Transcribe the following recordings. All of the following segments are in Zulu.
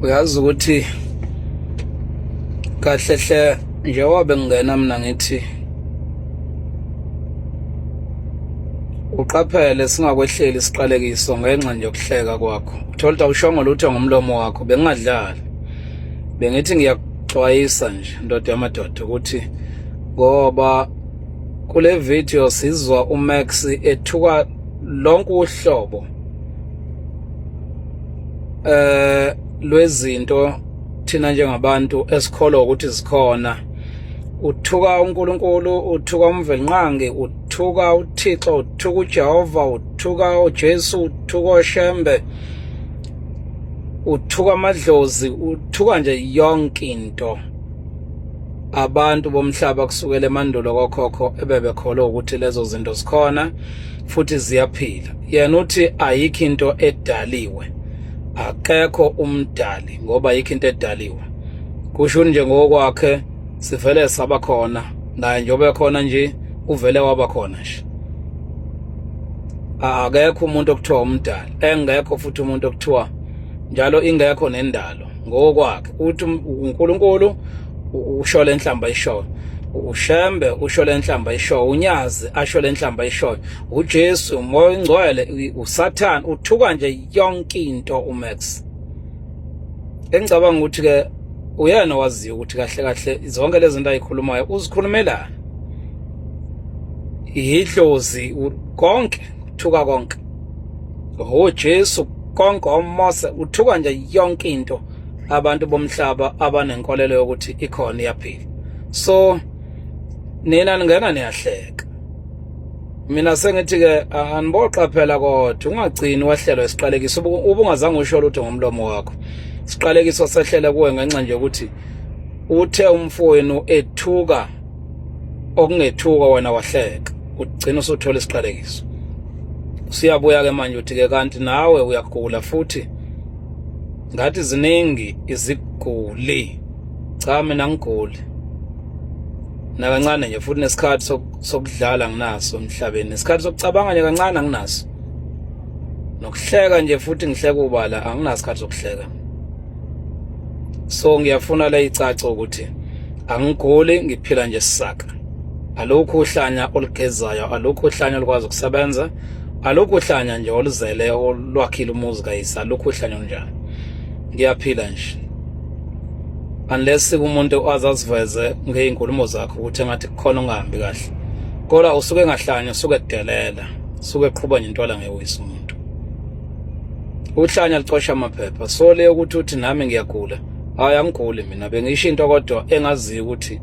Uyazi ukuthi kahle hle njengoba bengingena mina ngithi uqaphele singakwehleli isiqalekiso ngenxa nje yokuhleka kwakho. Uthola ukuthi awushongo lutho ngomlomo wakho, bengingadlali. Bengithi ngiyakuxwayisa nje ndoda yamadoda ukuthi ngoba kule video sizwa uMax ethuka lonke uhlobo lwezinto thina njengabantu esikholwa ukuthi zikhona. Uthuka uNkulunkulu, uthuka uMvelinqangi, uthuka uThixo, uthuka uJehova, uthuka uJesu, uthuka oShembe, uthuka amadlozi, uthuka nje yonke into abantu bomhlaba kusukela emandulo kokhokho ebebekholwa ukuthi lezo zinto zikhona futhi ziyaphila. Yena uthi ayikho into edaliwe, akekho umdali ngoba ayikho into edaliwe. Kusho nje ngokwakhe sivele saba khona, naye njengoba ekhona nje uvele waba khona nje. Akekho umuntu okuthiwa umdali, engekho futhi umuntu okuthiwa njalo, ingekho nendalo ngokwakhe. Uthi uNkulunkulu usho le nhlamba ayishoyo, uShembe usho le nhlamba ayishoyo, uNyazi asho le nhlamba ayishoyo, uJesu, uMoya oNgcwele, uSathane, uthuka nje yonke into uMax. Engicabanga ukuthi ke uyena owaziyo ukuthi kahle kahle zonke lezi zinto ayikhulumayo uzikhulumelani. Idlozi konke, uthuka konke, oJesu konke, oMose, uthuka nje yonke into abantu bomhlaba abanenkolelo yokuthi ikhona iyaphila. So nina ningena niyahleka. Mina sengithi ke aniboqaphela, kodwa ungagcini wehlelwa isiqalekiso ubungazange usho lutho ngomlomo wakho. Isiqalekiso sehlele kuwe ngenxa nje ukuthi uthe umfowenu ethuka okungethuka wena wahleka, ugcina usuthola isiqalekiso. Usiyabuya ke manje uthi ke kanti nawe uyagula futhi, ngathi ziningi iziguli. Cha, mina ngiguli nakancane nje, futhi nesikhathi sokudlala nginaso emhlabeni, nesikhathi sokucabanga nje kancane anginaso, nokuhleka nje futhi ngihleka ubala, anginasikhathi sokuhleka. So ngiyafuna la icace ukuthi angiguli, ngiphila nje sisaka. Alukho uhlanya olugezayo, alukho uhlanya olukwazi ukusebenza, alukho uhlanya nje oluzele olwakhile umuzi kayise, alukho uhlanya olunjalo. Ngiyaphila nje, unless umuntu azaziveze ngey'nkulumo zakhe ukuthi engathi kukhona ongahambi kahle, kodwa usuke engahlanya, usuke edelela, usuke eqhuba nje intwala ngewisa umuntu. Uhlanya licosha amaphepha. So le yokuthi uthi nami ngiyagula, hayi angiguli mina, bengisho into kodwa engaziyo ukuthi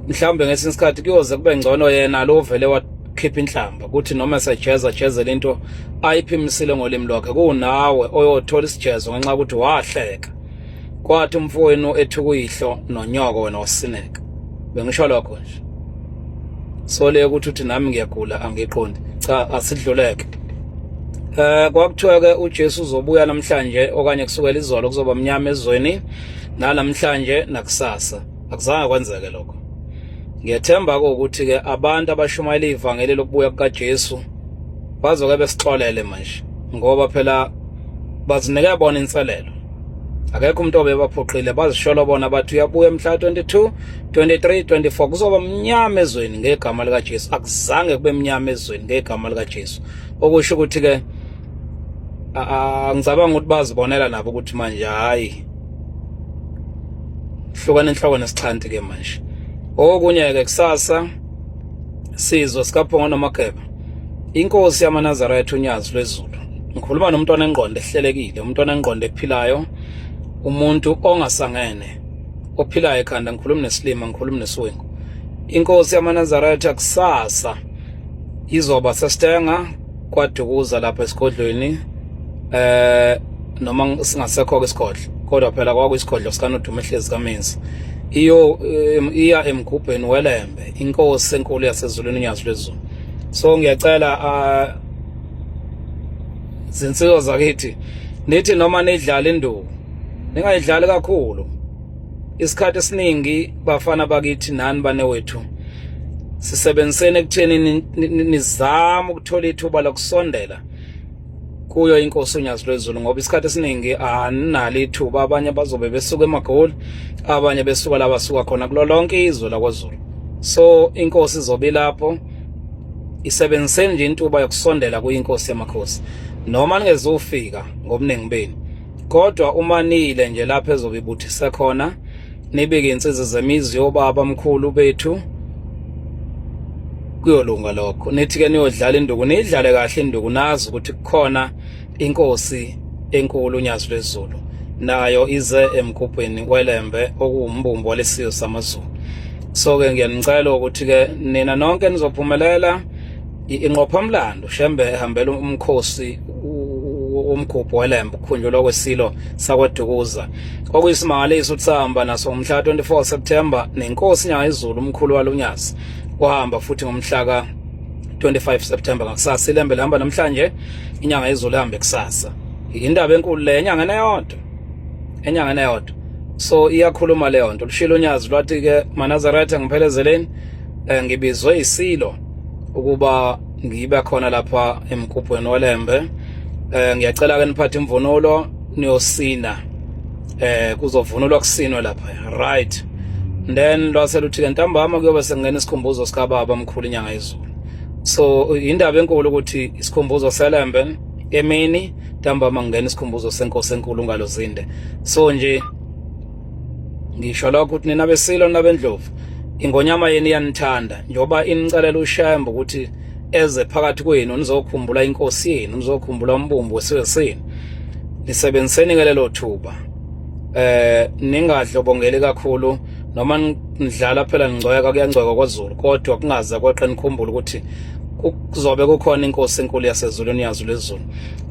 mhlawumbe ngesinye isikhathi kuyoze kube ngcono yena lo vele wakhipha inhlamba, kuthi noma esejeza jezela into ayiphimisile ngolimi lwakhe, kunawe oyothola isijezo ngenxa yokuthi wahleka kwathi umfowenu ethuka uyihlo nonyoko wena wasineka. Bengisho lokho nje. So le ukuthi uthi nami ngiyagula angiqondi, cha, asidluleke. Kwakuthiwa ke uJesu uzobuya namhlanje okanye kusukela izolo kuzoba mnyama ezweni namhlanje nakusasa. Akuzange kwenzeke lokho. Ngiyethemba ukuthi ke abantu abashumayela ivangeli lokubuya kukaJesu bazoke besixolele manje, ngoba phela bazinike bona inselelo. Akekho umuntu obebaphoqile, bazisholo bona bathi uyabuya mhla 22, 23, 24 kuzoba mnyama ezweni ngegama likaJesu. Akuzange kube mnyama ezweni ngegama likaJesu, okusho ukuthi ke ngicabanga ukuthi bazibonela nabo ukuthi manje hayi, hlukana inhloko nesixhanti ke manje. Okunye ke, kusasa sizwe sikaPhongo noMageba, inkosi yamaNazaretha uNyazi lwezulu. Ngikhuluma nomuntu onengqondo ehlelekile, umuntu onengqondo ephilayo, umuntu ongasangene, ophilayo ekhanda. Ngikhuluma nesilima, ngikhuluma nesiwengu. Inkosi yamaNazaretha kusasa izoba sesitenga kwaDukuza lapha esigodlweni, noma singasekho ke isigodlo, kodwa phela kwakuyisigodlo sikaNodumo ehlezi kaMenzi. Iyo iya emgubheni weLembe, inkosi enkulu yasezulwini uNyazi lwezulu. So ngiyacela zinsizwa zakithi, nithi noma nidlala induku ningayidlali kakhulu. Isikhathi esiningi bafana bakithi nani banewethu, sisebenziseni ekutheni nizame ukuthola ithuba lokusondela. Kuyo inkosi uNyazi lwezulu, ngoba isikhathi esiningi aninalo ithuba. Abanye bazobe besuka eMagoli, abanye besuka la basuka khona kulo lonke izwe lakwaZulu. So inkosi izobe ilapho, isebenziseni nje intuba yokusondela kuyinkosi yamakhosi, noma ningezofika ngobuningi benu, kodwa uma nile nje lapho ezobe ibuthise khona, nibike insizi zemizi yobaba mkhulu bethu, kuyolunga lokho. Nithi ke niyodlala induku, niyidlale kahle induku, nazi ukuthi kukhona inkosi enkulu uNyazi lwezulu, nayo ize emgubhweni weLembe okuwumbumbo walesizwe samaZulu. So ke ngiyanicela ukuthi ke nina nonke nizophumelela inqophamlando Shembe ehambela umkhosi umgubho weLembe, ukukhunjulwa kwesilo sakwaDukuza, okuyisimangaliso ukuthi sahamba naso ngomhla 24 September nenkosi Nyangayizulu umkhulu walunyazi wahamba futhi ngomhla ka 25 September ngakusasa. Ilembe lihamba namhlanje, inyanga yezulu ihambe kusasa. Indaba enkulu le, enyangeni eyodwa, enyangeni eyodwa. So iyakhuluma leyo nto. Lushilo unyazi lwathi ke, maNazaretha, ngiphelezeleni, ngibizwe isilo ukuba ngibe khona lapha emgubhweni weLembe. Ngiyacela ke niphathe imvunulo niyosina, kuzovunulwa kusinwe lapha, right? Then lwase luthi ke ntambama kuyobe sengena isikhumbuzo sikababa mkhulu inyanga yezulu. So indaba enkulu ukuthi isikhumbuzo seLembe emini, ntambama kungena isikhumbuzo senkosi enkulu uNgalozinde. So nje ngisho lokho ukuthi nina besilo nabendlovu, ingonyama yenu iyanithanda njengoba inicelela uShembe ukuthi eze phakathi kwenu nizokhumbula inkosi yenu, nizokhumbula umbumbu wesizwe senu. Nisebenziseni ke lelo thuba, ningadlobongeli kakhulu noma nidlala phela ningcweka, kuyangcweka kwaZulu, kodwa kungaze kweqe, nikhumbule ukuthi kuzobe kukhona inkosi enkulu yasezulwini yazo lezulu.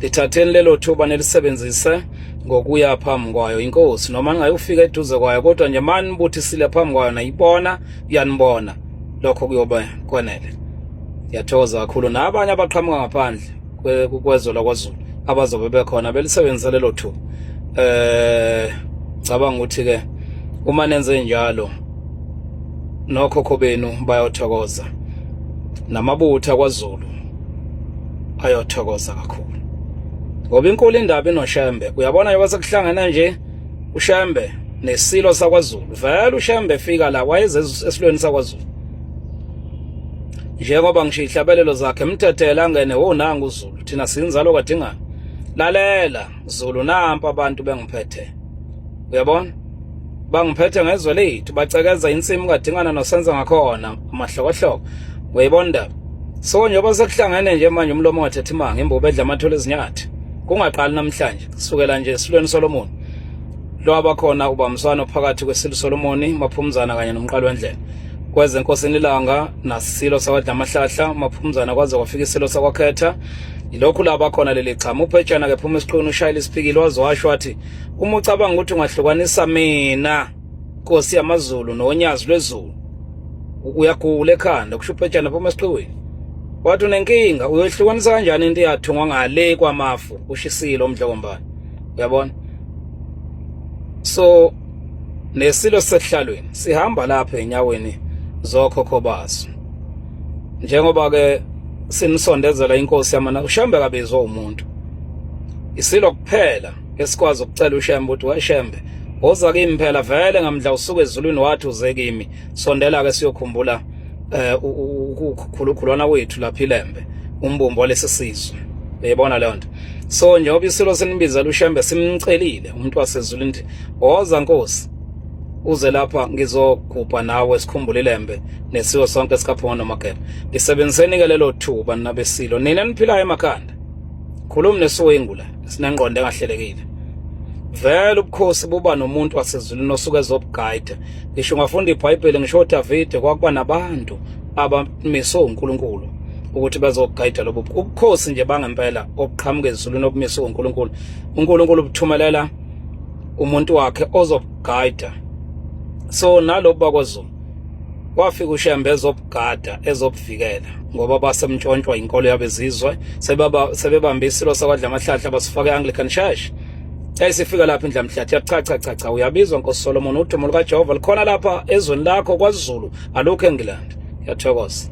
Lithatheni lelo thuba nelisebenzise ngokuya phambi kwayo inkosi, noma ningayofika eduze kwayo, kodwa nje mani nibuthisile phambi kwayo, nayibona, iyanibona, lokho kuyobe kwenele. Ngiyathokoza kakhulu nabanye abaqhamuka ngaphandle kwezwe lakwaZulu abazobe bekhona belisebenzisa lelo thuba. Ngicabanga ukuthi ke uma nenze njalo nokhokho benu bayothokoza, namabutho akwaZulu ayothokoza kakhulu, ngoba inkulu indaba inoShembe. Uyabona njengoba sekuhlangana nje uShembe nesilo sakwaZulu, vele uShembe efika la wayeze esilweni sakwaZulu, njengoba ngisho ihlabelelo zakhe mthethela angene, wonanga uZulu, thina sinzalo kaDingane. Lalela Zulu, nampa abantu bengiphethe, uyabona, bangiphethe ngezwe lethu, bacekeza insimu kaDingana nosenza ngakhona amahlokohloko, uyayibona indaba. So njengoba sekuhlangene nje manje umlomo ongathethe imanga, imbobo edla amathole ezinyathi, kungaqali namhlanje, kusukela nje esilweni Solomon lo abakhona ubambiswano phakathi kwesilo Solomon Maphumzana kanye nomqalo wendlela kwezenkosini ilanga nasilo sakwadla amahlahla Maphumzana, kwaze kwafika isilo sakwakhetha, yilokhu laba khona leli chama uphetshana ke phuma esiqhwini ushayela isiphikile, waze washo wathi uma ucabanga ukuthi ungahlukanisa mina Nkosi yamaZulu noNyazi lwezulu uyagula ekhanda, kusho uphetshana phuma esiqhwini. Wathi unenkinga, uyohlukanisa kanjani into eyathungwa ngale kwamafu, ushisile umdlokombane, uyabona. So nesilo sesihlalweni sihamba lapha enyaweni zokhokho baso, njengoba ke sinisondezela inkosi yamana uShembe. Kabizwa umuntu, isilo kuphela esikwazi ukucela uShembe ukuthi weShembe woza kimi phela, vele ngamdla usuke ezulwini wathi uze kimi, sondela ke siyokhumbula ukukhulukhulwana wethu lapha iLembe, umbumbo walesi sizwe, uyayibona leyo nto. So njengoba isilo sinibizela uShembe, simcelile umuntu wasezulwini ukuthi woza nkosi uze lapha ngizogubha nawe sikhumbule iLembe nesilo sonke sikaPhunga noMageba. Lisebenziseni ke lelo thuba nabesilo, nina niphilayo emakhanda, khuluma nesiwengu la sinengqondo engahlelekile. Vele ubukhosi buba nomuntu wasezulwini osuke ezobugayida. Ngisho ungafunda iBhayibheli, ngisho uDavide kwakuba nabantu abamiswe uNkulunkulu ukuthi bezogayida lobo ubukhosi nje bangempela obuqhamuka ezulwini obumiswe uNkulunkulu. uNkulunkulu ubuthumelela umuntu wakhe ozobugayida. So nalobu bakwaZulu kwafika uShembe ezobugada, ezobuvikela, ngoba basemntshontshwa inkolo yabezizwe, sebebamba isilo sakwadla amahlahla basifaka e-Anglican Church. Yayisifika lapha indlamhlathi yathi cha cha cha cha, uyabizwa Nkosi Solomon, udumo lukaJehova likhona lapha ezweni lakho kwaZulu, alukho eNgilandi. Ngiyathokoza.